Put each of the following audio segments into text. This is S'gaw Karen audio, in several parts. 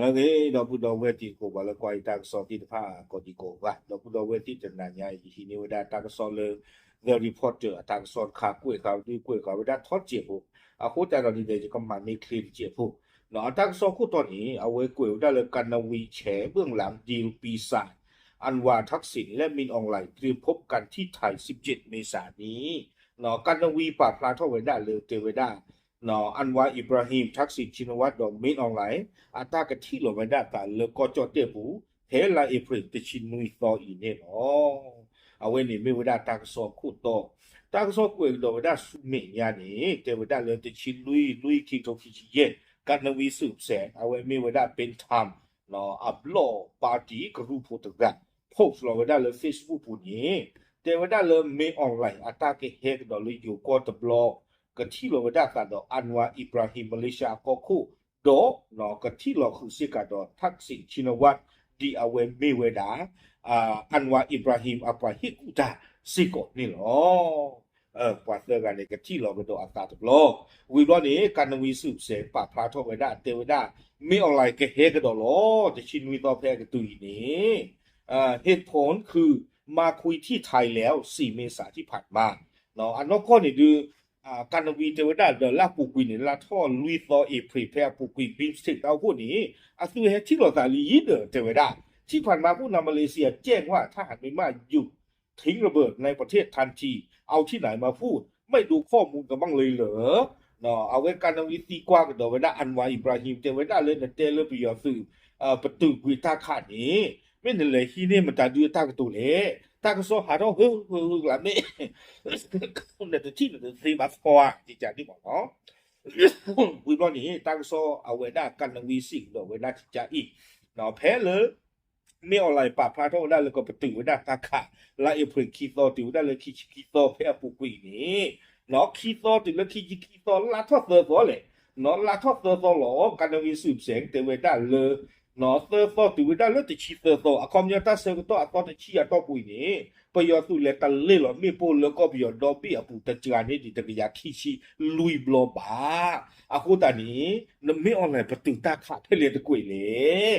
လၢအဂ့ၤ ဒီပုၢ်ဒီဝဲၢ်တံၤသကိး ပှၤလၢကွၢ်ယတၢ်ကစီၣ်သ့ၣ်တဖၣ် ကိးဒံကိးဂၤ ဒီပုၢ်ဒီဝဲၢ်သ့ၣ်တနၤညါအံၤ ယဟံးန့ၢ်ဝဲဒၣ်တၢ်ကစီၣ်လၢ The Reporter အတၢ်ကစီၣ်တခါ ကွဲးဃာ်ဝဲဒၣ်ကွဲးဃာ်ဝဲဒၣ်ထီၣ်တစဲးဖိ, အဃိသတးဒီးန့ၣ်ဒီး ယကမၤန့ၢ်ချ့တစဲးဖိ, ဒီးအတၢ်ကစီၣ်ခိၣ်တီန့ၣ် အဝဲကွဲးဝဲဒၣ်လၢ ကနဝံးဆဲး เบื้องหลังดีลปีศาจ อันวา ทักษิณ และมินอองหลายน์ เตรียมพบกันที่ไทย สิบเจ็ด เมษายนนี้ ကနဝံးပာ်ဖျါထီၣ်ဝဲဒၣ်လၢတဲဝဲဒၣ် Anwar Ibrahim, Thaksin Shinawatra ဒီး Min Aung Hlaing အတၢ်ကထံၣ်လီၤဝဲဒၣ်အသးလၢကီၢ်ကၠီၣ်တဲၣ်ပူၤ ဖဲလါအ့ဖြ့ၣ်တဆံနွံသီအံၤန့ၣ်လီၤ. အဝဲန့ၣ်မ့ၢ်ဝဲဒၣ်တၢ်ကစီၣ်ခိၣ်တီ, တၢ်ကစီၣ်ကွဲးကဒီးဝဲဒၣ်ဆူမဲာ်ညါန့ၣ် တဲဝဲဒၣ်လၢတဆံလွံၢ် လွံၢ် ခံကထိခံဆံယဲၢ် ကနဝံး สืบแสง အဝဲမ့ၢ်ဝဲဒၣ် เป็นธรรม အဘျီၣ်ပၣ်တံၣ်ကရူၢ်ဖိတဂၤ post လီၤဝဲဒၣ်လၢ Facebook ပူၤန့ၣ် တဲဝဲဒၣ်လၢ Min Aung Hlaing အတၢ်ကဟဲကဒီးလၢယိၤကီၢ်တဘျီ ကထံၣ်လီၤဝဲဒၣ်အသးဒီး Anwar Ibrahim မလ့ၡါအကီၢ်ခိၣ် ဒီးကထံၣ်လီၤဃုာ်စ့ၢ်ကီးဒီး Thaksin Shinawatra ဒ်အဝဲမ့ၢ်ဝဲဒၣ် Anwar Ibrahim အပှၤဟ့ၣ်ကူၣ်တၢ်စ့ၢ်ကီးန့ၣ်လီၤ. ပှၤသၢဂၤန့ၣ် ကထံၣ်လီၤကဒီးအသးတဘျီ, ဝံၤဘျီန့ၣ် ကနဝံး สืบแสง ပာ်ဖျါထီၣ်ဝဲဒၣ်တဲဝဲဒၣ် Min Aung Hlaing ကဟဲကဒီးလီၤ တဆံနွံသီဖဲအကတုၤအံၤန့ၣ် เหตุผลคือมาคุยที่ไทยแล้ว สี่ เมษาที่ผ่านมา အနီၢ်ကီၢ်န့ၣ်ဒုး ကနဝံးတဲဝဲဒၣ်ဒီးလၢအပူၤကွံာ်န့ၣ် လါထီၣ်လွံၢ်သီအ့ဖြ့ၣ် ဖဲအပူၤကွံာ် ဘံၣ်စတ့းတၢ်အိၣ်ဖှိၣ်န့ၣ် အသုဟဲထံၣ်လိာ်သးလံဒီးတဲဝဲဒၣ် ที่ผ่านมาผู้นำมาเลเซียแจ้งว่า ถ้าหากไม่มาหยุดทิ้งระเบิดในประเทศทันที เอาที่ไหนมาพูด ไม่ดูข้อมูลกันบ้างเลยเหรอ အဝဲကနဝံးသံကွၢ်ကဒီးဝဲဒၣ် Anwar Ibrahim တဲဝဲဒၣ်လၢနတဲလၢပယီၤသုး ပတုာ်ကွံာ်တၢ်ခးန့ၣ် မ့ၢ်နလဲၤဟံးန့ၢ်မတၤဒုးအတၢ်ကတိၤလဲၣ်, တၢ်ကစီၣ်ဟးထီၣ်ဟုဟုဟုကလးမ့ၢ် နတထံၣ်နတသ့ဘၣ်သီဧါ ကကန့ၣ်မ့ၢ်နီၤ ဝံၤဘျီန့ၣ် တၢ်ကစီၣ်အဝဲဒၣ်ကနဝံးစံးကဒီးဝဲဒၣ်ကကအံၤ ဖဲလၢ Min Aung Hlaing ပာ်ဖျါထီၣ်ဝဲဒၣ်လၢကပတုာ်ဝဲဒၣ်တၢ်ခး လါအ့ဖြ့ၣ်ခံသီတုၤဝဲဒၣ်လၢခံဆံခံသီဖဲအပူၤကွံာ်အံၤန့ၣ် ခံသီတုၤလၢခံဆံခံသီ လါထီၣ်သၢသီလဲၣ်, လါထီၣ်သၢသီလီၤ ကနဝံး สืบแสง တဲဝဲဒၣ်လၢ သၢသီတုၤဝဲဒၣ်လၢတဆံသၢသီ အခီပညီတၢ်ဆၢကတီၢ်အသီတဆံအတီၢ်ပူၤအံၤန့ၣ် ပယီၤသုးလဲၤတလ့ၣ်လီၤမ့ၣ်ပိၢ်လၢကီၢ်ပယီၤဒီဘ့ၣ်အပူၤတစှၤန့ၣ်ဒံးတကယၤခံဆံလွံၢ်ဘျီဘၣ်. အဃိသတးန့ၣ် နမ့ၢ် Min Aung Hlaing ပတုာ်တၢ်ခးဖဲလဲၣ်တကွံာ်လဲၣ်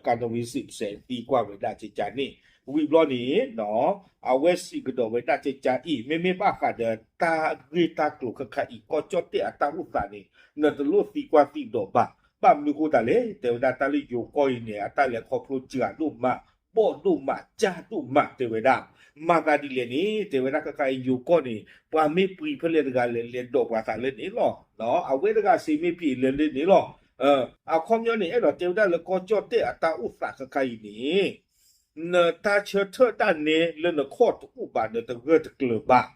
ကနဝံး สืบแสง သံကွၢ်ဝဲဒၣ်ကကအံၤ ဝံၤဘျီန့ၣ် အဝဲစံးကဒီးဝဲဒၣ်ကကအံၤ မ့မ့ၢ်ဘၣ်ဃးဒီးတၢ်ဂ့ၢ်တၢ်ကျိၤခဲခါအံၤ ကီၢ်ကၠီၣ်တဲၣ်အတၢ်အိၣ်သးန့ၣ် နတလိၣ်သံကွၢ်သံဒိးဘၣ်. ဘၣ်မနုၤအဃိသတးလဲၣ် တဲဝဲဒၣ်တၢ်လၢယိၤကီၢ်အံၤန့ၣ် အတၢ်လဲၤခီဖျိစှၤဒိၣ်မး ဘီၣ်ဒိၣ်မး ကၢ်ဒိၣ်မးတဲဝဲဒၣ်. မၤသးဒ်လဲၣ်န့ၣ် တဲဝဲဒၣ်ခဲခါအံၤ ယိၤကီၢ်န့ၣ် ပှၤမ့ၢ်ပှံၤဖဲလဲၣ်တဂၤလဲၣ် လဲၤဒိးပှၤသးလၢန့ၣ်လီၤ. အဝဲတဂၤစ့မ့ၢ်ပှံၤလဲၤလၢန့ၣ်လီၤ. အခီပညီန့ၣ် အဲၣ်ဒိးတဲဝဲဒၣ်လၢကီၢ်ကၠီၣ်တဲၣ်အတၢ်အိၣ်သးခဲခါအံၤန့ၣ် နတၢ်ဆၢထၢၣ်တၢ်နဲလၢနခီၣ်တအိၣ်ဘၣ် နတဂၢၢ်တကျၢၤဘၣ်.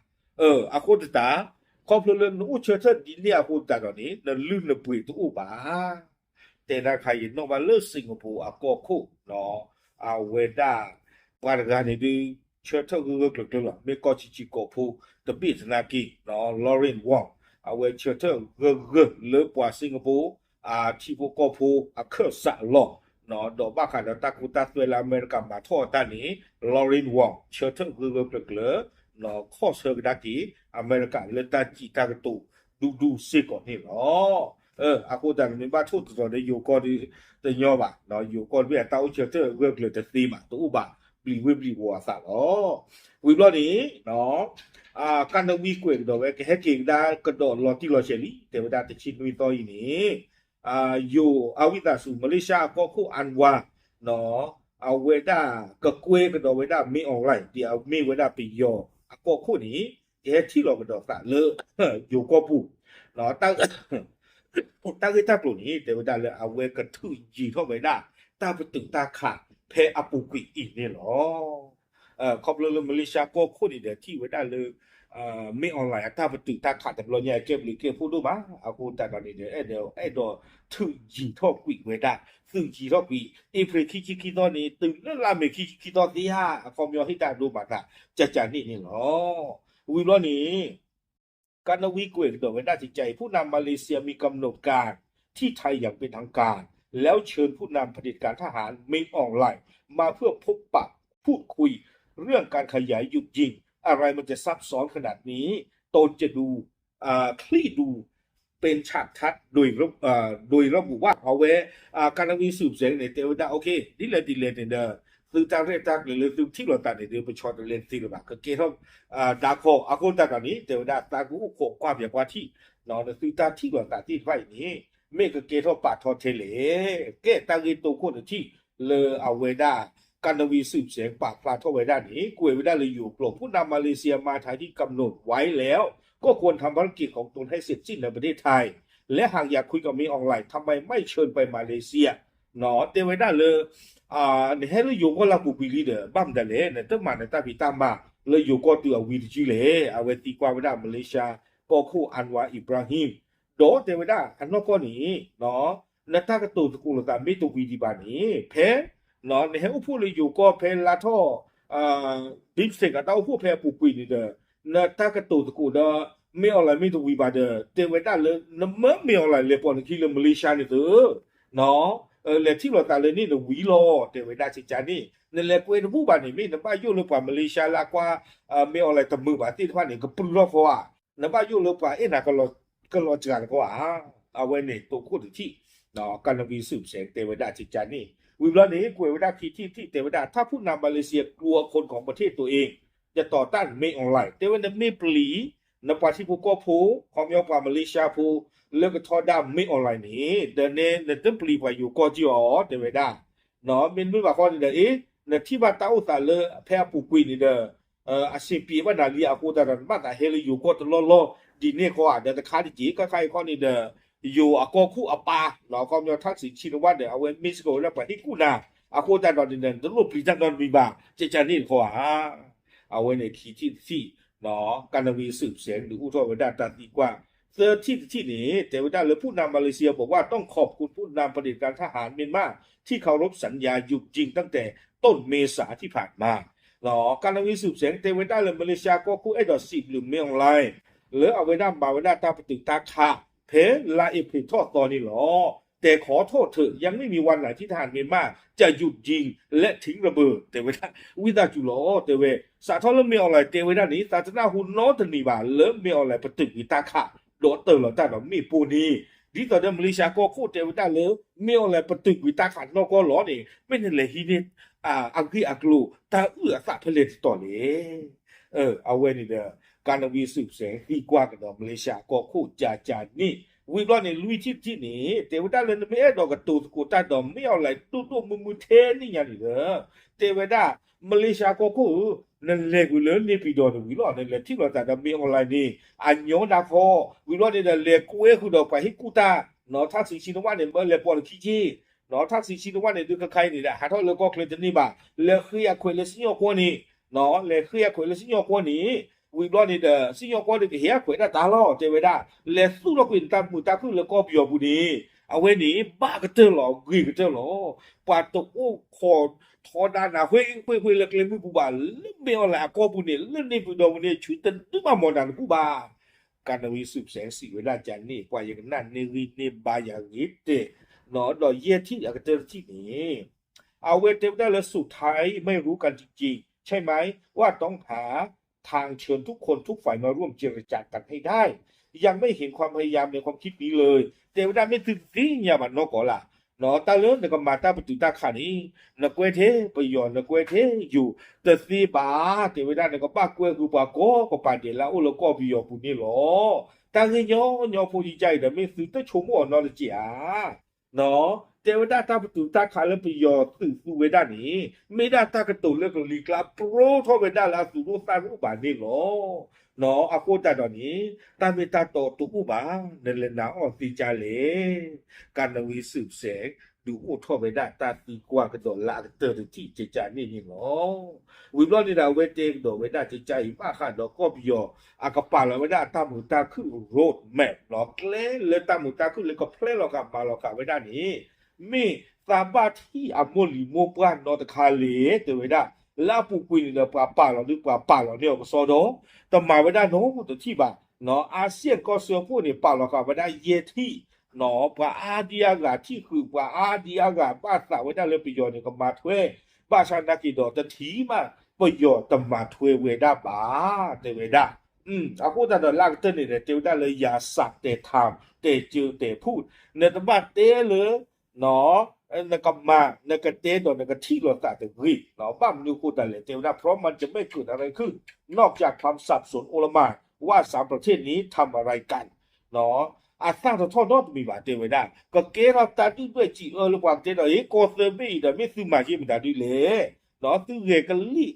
အဃိသတး ခီဖျိလၢနအိၣ်ဆၢထၢၣ်ဒ်န့ၣ်အဃိသတးဒီးန့ၣ် နလုၢ်နပှ့ၤတအိၣ်ဘၣ်. တဲဒၣ်ခါယနီၣ်ဘၣ်လၢ Singapore အကီၢ်ခိၣ် အဝဲဒၣ် ပှၤတဂၤန့ၣ်ဒုး ဆၢထၢၣ်ဂၢၢ်ဂၢၢ်ကျၢၤကျၢၤလီၤ. မ့ၢ်ကီၢ်ဆံးဆံးကိာ်ဖိတဘ့ၣ်သနာ်က့ Lawrence Wong အဝဲဆၢထၢၣ်ဂၢၢ်ဂၢၢ်လၢပှၤ Singapore အထံဖိကီၢ်ဖိအခၢၣ်စးအလီၢ် ဒီးဘၣ်ဃးဒီးတၢ်ကိၢ်တၢ်သွဲလၢအမဲရကၤမၤထီၣ်အတၢ်န့ၣ် Lawrence Wong ဆၢထၢၣ်ဂၢၢ်ဂၢၢ်ကျၢၤကျၢၤ ခီၣ်ဆၢကဒါက့ၤ အမဲရကၤလၢတၢ်စံးတၢ်ကတိၤဒူဒူစ့ၢ်ကီးန့ၣ်လီၤ. အဃိသတးန့ၣ် မ့ၢ်ဘၣ်ထိၣ်သတြီၤဒီးယိၤကီၢ်ဒုးတညီဘၣ်, ယိၤကီၢ်တဘ့ၣ်အတၢ်အိၣ်ဆၢထၢၣ်ဂၢၢ်ကျၢၤတသ့ဘၣ် တအိၣ်ဘၣ် ပျံၤဝ့ၢ်ပျံၤဝီၤအသးလီၤ. ဝံၤဘျီန့ၣ် ကနဝံးကွဲးကဒီးဝဲ ကဟဲက့ၤကဒါကဒီးလီၤတံၢ်လီၤဆဲးလံ တဲဝဲဒၣ်တဆံနွံသီအံၤန့ၣ် ယိၤအဝံသးစူၤ မလ့ၡါအကီၢ်ခိၣ် Anwar အဝဲဒၣ်ကကွဲးကဒီးဝဲဒၣ် Min Aung Hlaing ဒ်အမ့ၢ်ဝဲဒၣ်ပယီၤအကီၢ်ခိၣ်န့ၣ် ကဟဲထံၣ်လီၤကဒီးသးလၢ ယိၤကီၢ်ပူၤ တၢ်ဂ့ၢ်တၢ်ကျိၤန့ၣ် တဲဝဲဒၣ်လၢအဝဲကထုးယံၤထီၣ်ဝဲဒၣ် တၢ်ပတုာ်တၢ်ခးဖဲအပူၤကွံာ်အံၤန့ၣ်လီၤ. ခီဖျိလၢမလ့ၡါကီၢ်ခိၣ်န့ၣ်ဒီး ထံၣ်ဝဲဒၣ်လၢ Min Aung Hlaing အတၢ်ပတုာ်တၢ်ခးတဘျီညါ ကဲဘျုးကဲဖှိၣ်ဒိၣ်မး အဃိသတးဒီးန့ၣ်ဒီး အဲၣ်ဒိးထုးယံၤထီၣ်ကွံာ်ဝဲဒၣ် သုးယံၤထီၣ်ကွံာ် အ့ဖြ့ၣ်ခံဆံခံသီန့ၣ် တုၤလၢလါမ့ၤခံဆံခံသီသ့ဧါ အခီပညီဟ့ၣ်တၢ်ဒိၣ်မးသး ကကန့ၣ်န့ၣ်လီၤ. ဝံၤဘျီန့ၣ် ကနဝံးကွဲးကဒီးဝဲဒၣ်ကကအံၤ ผู้นำมาเลเซียมีกำหนดการที่ไทยอย่างเป็นทางการ แล้วเชิญผู้นำเผด็จการทหาร Min Aung Hlaing มาเพื่อพบปะพูดคุย เรื่องการขยายหยุดยิง อะไรมันจะซับซ้อนขนาดนี้ ตนจะดู อ่า คลี่ดู เป็นฉากทัศน์โดยระ- โดยระบุว่า အဝဲ ကၤနဝံၤ စုစဲး န့ၣ် တဲဝဲဒၣ် ဒ်လဲၣ်ဒ်လဲၣ်န့ၣ်ဒီး သုတၢ်ရဲၣ်တၢ်ကျဲၤလၢသုထံၣ်လိာ်သးန့ၣ်ဒီး ပဆီတလဲတသ့လၢၤဘၣ်, ကကဲထီၣ် ဒါခီ အဃိသတးဒီးန့ၣ် တဲဝဲဒၣ် သးကအိၣ်ခိးကွၢ်ပၠးကွၢ်ထံၣ် သုတၢ်ထံၣ်လိာ်သးသ့ၣ်တဖၣ်အံၤန့ၣ် မ့ၢ်ကကဲထီၣ်ပာ်ထီၣ်ထဲလဲၣ်. ကဲ တၢ်ဂ့ၢ်တိခိၣ်တထံၣ် လၢအဝဲဒၣ် ကၤနဝံၤ စုစဲး ပာ်ဖျါထီၣ်ဝဲဒၣ်န့ၣ် ကွဲးဝဲဒၣ်လၢယိၤကျိာ် ผู้นำมาเลเซียมาไทยที่กำหนดไว้แล้ว ก็ควรทำภารกิจของตนให้เสร็จสิ้นในประเทศไทย และหากอยากคุยกับเมย์ออนไลน์ ทำไมไม่เชิญไปมาเลเซีย တဲဝဲဒၣ်လၢ နဟဲလၢယိၤကီၢ်လၢအပူၤကွံာ်လံဒီး ဘၣ်မတၤလဲၣ်, နတမၤနတၢ်ဖံးတၢ်မၤလၢယိၤကီၢ်တုၤအဝံၤတစုလဲၣ်. အဝဲသံကွၢ်ဝဲဒၣ် မလ့ၡါကီၢ်ခိၣ် Anwar Ibrahim ဒီးတဲဝဲဒၣ်အနီၢ်ကီၢ်န့ၣ် နတၢ်ကတိၤသကိးလိာ်သးမ့ၢ်တဝံၤဒံးဘၣ်န့ၣ် ဖဲ နဟဲအိၣ်ဖှိၣ်လၢယိၤကီၢ်ဖဲလါထီၣ် ဘံၣ်စ့ၣ် အတၢ်အိၣ်ဖှိၣ်ဖဲအပူၤကွံာ်န့ၣ်ဒီး နတၢ်ကတိၤသကိးဒီး မ့ၢ်အီၤလၢမ့ၢ်တဝံၤဘၣ်ဒီး တဲဝဲဒၣ်လၢ နမၢမ့ၢ်အီၤလၢလဲၤပိာ်နခံလၢမလ့ၡါန့ၣ်သု လဲၤထံၣ်လိာ်သးလၢန့ၣ်နဝံၤလီၤ တဲဝဲဒၣ်ကကန့ၣ် နလဲၤကွဲတဘူၣ်ဘၣ်န့ၣ် မ့ၢ်နဘၣ်ယိၣ်လၢပှၤမလ့ၡါလၢအကွၢ် မ့ၢ်အီၤလၢတမုာ်ဘၣ်သ့ၣ်တဖၣ်န့ၣ် ကပြုၢ်ထီၣ်ဃီဧါ, နဘၣ်ယိၣ်လၢပှၤအဲၣ်နၤကလီၤစှၤတကီဧါ. အဝဲန့ၣ်တိခိၣ်တထံၣ် ကၤနဝံၤ စုစဲး တဲဝဲဒၣ်ကကန့ၣ် ဝံၤဘျီန့ၣ် ကွဲးဝဲဒၣ်ခံထံၣ်တထံၣ် တဲဝဲဒၣ် ถ้าผู้นำมาเลเซียกลัวคนของประเทศตัวเองจะต่อต้านเมย์ออนไลน์ တဲဝဲနမ့ၢ်ပျံၤ နပှၤထံဖိကီၢ်ဖိ ခီပညီပှၤမလ့ၡါဖိ လၢကထီဒါမ့ၢ်အီၤလၢန့ၣ် ဒီးနဲနတပျံၤပှၤယိၤကီၢ်က့ၢ်အီၤ တဲဝဲဒၣ် မ့တမ့ၢ်ဘၣ်ဃီန့ၣ်ဒီး အ့ နထံၣ်ဘၣ်တၢ်အိၣ်သးလၢဖဲအပူၤကွံာ်န့ၣ်ဒီး အဆင်ပြေဘၣ်နၤလံအဃိသတးဒီး နဘၣ်သးဟဲလၢယိၤကီၢ်တလီၢ်လီၢ်ဒ်န့ၣ်ဃီဧါ ဒီးတခါတက့ၢ် ခါခါအံၤခီန့ၣ်ဒီး ယိၤအကီၢ်ခိၣ်အပၢ် ခီပညီ ထၣ်စံးဆံနဝၣ်ဒီး အဝဲမ့ၢ်စ့ၢ်ကီးဝဲဒၣ်ပှၤဟ့ၣ်ကူၣ်နၤ အဃိသတးဒီးန့ၣ်ဒီး နတလိၣ်ပျံၤတၢ်နီတမံၤဘၣ် ကကန့ၣ်တခီဧါ. အဝဲန့ၣ်ခံထံၣ်တထံၣ် ကၤနဝံၤ စုစဲး ဒုးအိၣ်ထီၣ်ဝဲဒၣ်တၢ်သံကွၢ် သၢထံၣ်တထံၣ်န့ၣ် တဲဝဲဒၣ်လၢ ผู้นำมาเลเซียบอกว่าต้องขอบคุณผู้นำเผด็จการทหารเมียนมาที่เคารพสัญญาหยุดยิงตั้งแต่ต้นเมษาที่ผ่านมา ကၤနဝံၤ စုစဲး တဲဝဲဒၣ်လၢ မလ့ၡါကီၢ်ခိၣ်အဲၣ်ဒိးစံးဘျုးမ့ၢ်အီၤလၢ လၢအဝဲဒၣ်မၤဝဲဒၣ်တၢ်ပတုာ်တၢ်ခး ဖဲလါအ့ဖြ့ၣ်ထီၣ်သီန့ၣ်လီၤ. တဲခီထီၣ်ထၢၣ် ยังไม่มีวันไหนที่ทหารเมียนมาจะหยุดยิงและทิ้งระเบิด တဲဝဲဒၣ် ဝံသးစူၤလီၤ တဲဝဲ စးထီၣ်လၢမ့ၢ်အီၤလၢတဲဝဲဒၣ်န့ၣ် သးတနၢ်ဟူနီတနံၤဘၣ် လၢမ့ၢ်အီၤလၢပတုာ်ကွံာ်တၢ်ခး ဒီးတၢၢ်လီၤတၢ်ဒီးမ့ၣ်ပိၢ်န့ၣ် ဒ်သိးဒီးမလ့ၡါကီၢ်ခိၣ်တဲဝဲဒၣ်လၢ မ့ၢ်အီၤလၢပတုာ်ကွံာ်တၢ်ခးနီၢ်ကီၢ်လီၤန့ၣ် မ့ၢ်နလဲၤဟံးန့ၢ် အဂ့ၢ်အကျိၤ တၢ်အုၣ်အသးဖဲလဲၣ်တတီၤလဲၣ်. အဝဲန့ၣ်ဒီး ကၤနဝံၤ စုစဲး သံကွၢ်ကဒီးမလ့ၡါကီၢ်ခိၣ်ကကန့ၣ် ဝံၤဘျီန့ၣ် လွံၢ်ထံၣ်တထံၣ်န့ၣ် တဲဝဲဒၣ်လၢနမ့ၢ်အဲၣ်ဒိးကတိၤသကိးတၢ်ဒီး မ့ၢ်အီၤလၢဒိၣ်ဒိၣ်မုၢ်မုၢ်ထဲန့ၣ်ညါန့ၣ်ဒီး တဲဝဲဒၣ် မလ့ၡါကီၢ်ခိၣ်ဧၢ နလဲၤကွံာ်လၢန့ၣ်ပံၤဒီးန့ၣ်ဝံၤလီၤ နလဲၤထံၣ်လိာ်သးဒီးမ့ၢ်အီၤလၢန့ၣ် အညီဒါခီ ဝံၤဘျီန့ၣ်ဒီး လဲၤကွဲဃုာ်ဒီးပှၤဟ့ၣ်ကူၣ်တၢ် ထၣ်စံးဆံနဝၣ်န့ၣ် မၢလဲၤပိာ်နခံက့ၢ် ထၣ်စံးဆံနဝၣ်န့ၣ် ဒုးခါခါအံၤန့ၣ်ဒီး ဟးထီၣ်လၢကီၢ်ချၢတန့ၢ်ဘၣ် လဲၤဃ့အခွဲးလၢစံၣ်ညီၣ်ကွီၢ်န့ၣ် လဲၤဃ့အခွဲးလၢစံၣ်ညီၣ်ကွီၢ်န့ၣ် ဝံၤဘျီန့ၣ်ဒီး စံၣ်ညီၣ်ကွီၢ်န့ၣ်ကဟ့ၣ်အခွဲးဒၣ်တၢ်လီၤ တဲဝဲဒၣ် လဲၤသူၣ်ထီၣ်ကွံာ်နတၢ်မုာ်တၢ်ခုၣ်လၢကီၢ်ပယီၤပူၤန့ၣ် အဝဲန့ၣ် ဘၣ်ကတၢၢ်လီၤ ဂ့ၤကတၢၢ်လီၤ ပှၤတအိၣ်ခိးထီဒါနၤ ဃ့ဃ့ဃ့လၢကျဲမုၢ်ပူၤဘၣ် လၢမ့ၢ်အီၤလၢအကီၢ်ပူၤန့ၣ် လၢန့ၣ်ပံၤဒီးပူၤန့ၣ် ဆူတဒုးဘၣ်မီၢ်နၤတဘူၣ်ဘၣ် ကၤနဝံၤ စုစဲး စံးဝဲဒၣ်ကန့ၣ် ပှၤယကနၣ်န့ၢ်ဂံၢ်န့ၢ်ဘါယၤဂ့ၤတဲာ် ဒီးယဲၢ်ထံၣ်အကတၢၢ်တထံၣ်န့ၣ် အဝဲတဲဝဲဒၣ်လၢ สุดท้ายไม่รู้กันจริงๆ ใช่ไหม ว่าต้องหาทางเชิญทุกคนทุกฝ่ายมาร่วมเจรจากันให้ได้ ยังไม่เห็นความพยายามในความคิดนี้เลย တဲဝဲဒၣ်မ့ၢ်သုတသ့ၣ်ညါဘၣ်နီၢ်ကီၢ်လၢ် တၢ်လၢနကမၤတၢ်ပတုာ်တၢ်ခးန့ၣ် နကွဲထဲပယီၤ နကွဲထဲယိၤ တသ့ဘၣ် တဲဝဲဒၣ် နကဘၣ်ကွဲဃုာ်ပှၤကိးကပၤဒဲးလၢအအိၣ်လၢကီၢ်ပယီၤပူၤန့ၣ်လီၤ. တၢ်ဂ့ၢ်ညီညီဖိယကါအံၤဒီး မ့ၢ်သုတဆိကမိၣ်အီၤနီတစဲးဧါ တဲဝဲဒၣ်တၢ်ပတုာ်တၢ်ခးလၢပယီၤသုးသူဝဲဒၣ်န့ၣ် မ့ၢ်ဒၣ်တၢ်ကတိၤလၢကလံၤကျါပြီထီၣ်ဝဲဒၣ်လၢအသူၣ်ဒိၣ်သးဒိၣ်ဘၣ်န့ၣ်လီၤ. အဃိသတးဒီးန့ၣ် တၢ်မ့ၢ်တၢ်တီတအိၣ်ဘၣ် နလဲၤနာ်အီၤသ့ကါလဲၣ်. ကၤနဝံၤ စုစဲး ဒုးအိၣ်ထီၣ်ဝဲဒၣ်တၢ်သံကွၢ်ကဒီးလၢအကတၢၢ်တထံၣ်ကကန့ၣ်န့ၣ်လီၤ. ဝံၤဘျီန့ၣ်ဒီး အဝဲတဲကဒီးဝဲဒၣ်ကကအံၤဘၣ်ဃးဒီးကီၢ်ပယီၤ အကပာ်လီၤဝဲဒၣ်အတၢ်မုာ်တၢ်ခုၣ် road map လီၤ ကျဲလၢတၢ်မုာ်တၢ်ခုၣ်လၢကဖျဲလီၤဃာ်မၤလီၤဃာ်ဝဲဒၣ်န့ၣ် မ့ၢ်သးဘၣ်ထံၣ်အမိၢ်လံၤမိၢ်ပှၢ်နီတခါလဲၣ် တဲဝဲဒၣ် လၢအပူၤကွံာ်န့ၣ်ဒီး ပှၤပာ်လီၤဒုးပှၤပာ်လီၤန့ၢ်အီၤကစီဒီ တမၤဝဲဒၣ်နီတထံၣ်ဘၣ် အါစံၣ်ကီၢ်စၢဖှိၣ်န့ၣ် ပာ်လီၤဃာ်ဝဲဒၣ်ယဲၢ်ထံၣ် ပှၤအါဒံအါဂၤထံၣ်ဃုာ် ပှၤအါဒံအါဂၤဘၣ်သးဝဲဒၣ်လၢပယီၤန့ၣ် ကမၤထွဲ ဘၣ်ဆၣ်နာ်က့ၤဒီးတထံၣ်မး ပယီၤတမၤထွဲဝဲဒၣ်ဘၣ် တဲဝဲဒၣ် အဃိသတးဒီးလၢအကတၢၢ်န့ၣ်ဒီး တဲဝဲဒၣ်လၢ ယၤစးတဲထါ တဲကၢတဲဖှိၣ်, နတဘၣ်တဲလၢ နကမၤ နကတဲဒီးနကထံၣ်လိာ်သးတဂ့ၤ, ဘၣ်မနုၤအဃိသတးလဲၣ် တဲဝဲဒၣ် เพราะมันจะไม่เกิดอะไรขึ้น นอกจากความสับสนโอลหม่าน ว่าสามประเทศนี้ทำอะไรกัน အသၣ်တထီၣ်နီတမံၤဘၣ် တဲဝဲဒၣ် ကကဲထီၣ်တၢ်ဒုၣ်ဒွဲၣ်စံးအၢလၢပှၤကတဲဒီး ဟ့ ကီၢ်သၢဘ့ၣ်အံၤဒီး မ့ၢ်သုမၤယ့ၢ်မတၤဒုလဲၣ်, သုဂဲၤကလံၣ်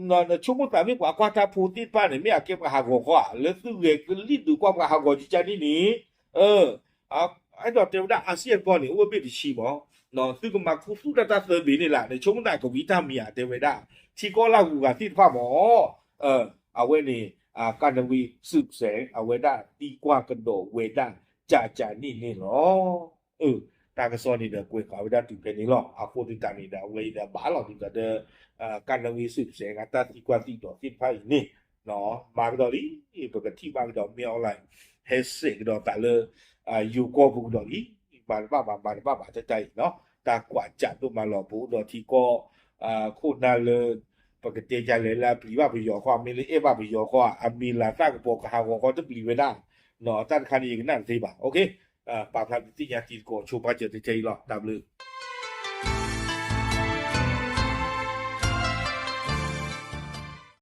နဆိကမိၣ်သးမ့ၢ်ပှၤကွၢ်တၢ်ဖိသ့ၣ်တဖၣ်န့ၣ် မ့ၢ်အကဲပှၤဟးဂီၤခီဧါ, လၢသုဂဲၤကလံၣ်ဒုးကွၢ်ပှၤဟးဂီၤကကန့ၣ်န့ၣ်, အဲၣ်ဒိးတဲဝဲဒၣ် အၤစံၣ်ယၣ်တကီၢ်န့ၣ် အိၣ်ဝဲဘ့ၣ်တဆံမး, သုကမၤခူသူၣ်တၢ်တၢ်သၢဘ့ၣ်န့ၣ်လၢ နဆိကမိၣ်သးကဝံၤတၢ်မံၤဧါ တဲဝဲဒၣ် ထံကီၢ်လၢအဂုၤအဂၤသ့ၣ်တဖၣ်မး, အဝဲန့ၣ် ကၣ်နဝံၣ်စုစဲး အဝဲဒၣ်သံကွၢ်ကဒီးဝဲဒၣ် ကကန့ၣ်န့ၣ်လီၤ. တၢ်ကစီၣ်န့ၣ်ဒီး ကွဲးဃာ်ဝဲဒၣ်တုၤဖဲန့ၣ်လီၤ. အဃိသတးန့ၣ်ဒီး အဝဲအံၤဒီးဘၣ်လီၤဒ်သိးဒီး ကၣ်နဝံၣ်စုစဲး အတၢ်သံကွၢ်သံဒိးသ့ၣ်တဖၣ်အံၤန့ၣ် မၤကဒီးလံ, ပကထံၣ်ဘၣ်ကဒီး မင်းအောင်လှိုင် ဟဲစဲးကဒီးသးလၢ ယိၤကီၢ်ပူၤကဒီးလံ, မၤတဘၣ်ဘၣ် မၤတဘၣ်ဘၣ် တၢ်တၢ်အံၤနီၤ, တၢ်ကွၢ်ကးဒိၣ်မးလီၤ ပအိၣ်ဒီးထံကီၢ် ခိၣ်နၢ်လၢ ပကတဲဒ်လဲၣ်လၢအပျံၤဘၣ်ပယီၤခီ အမ့ၢ်လၢအဲၣ်ဘၣ်ပယီၤခီ အမံၤလၤသၣ်ကပီၤကဟးဂီၤခီတပျံၤဝဲဒၣ်, တၢ်တခါန့ၣ် ယကနၣ်တသ့ဘၣ်, ပာ်ဖျါဒုးသ့ၣ်ညါတံၤသကိးဆိပာ်စၢၤတကဲအံၤလီၤ. တၢ်ဘျုး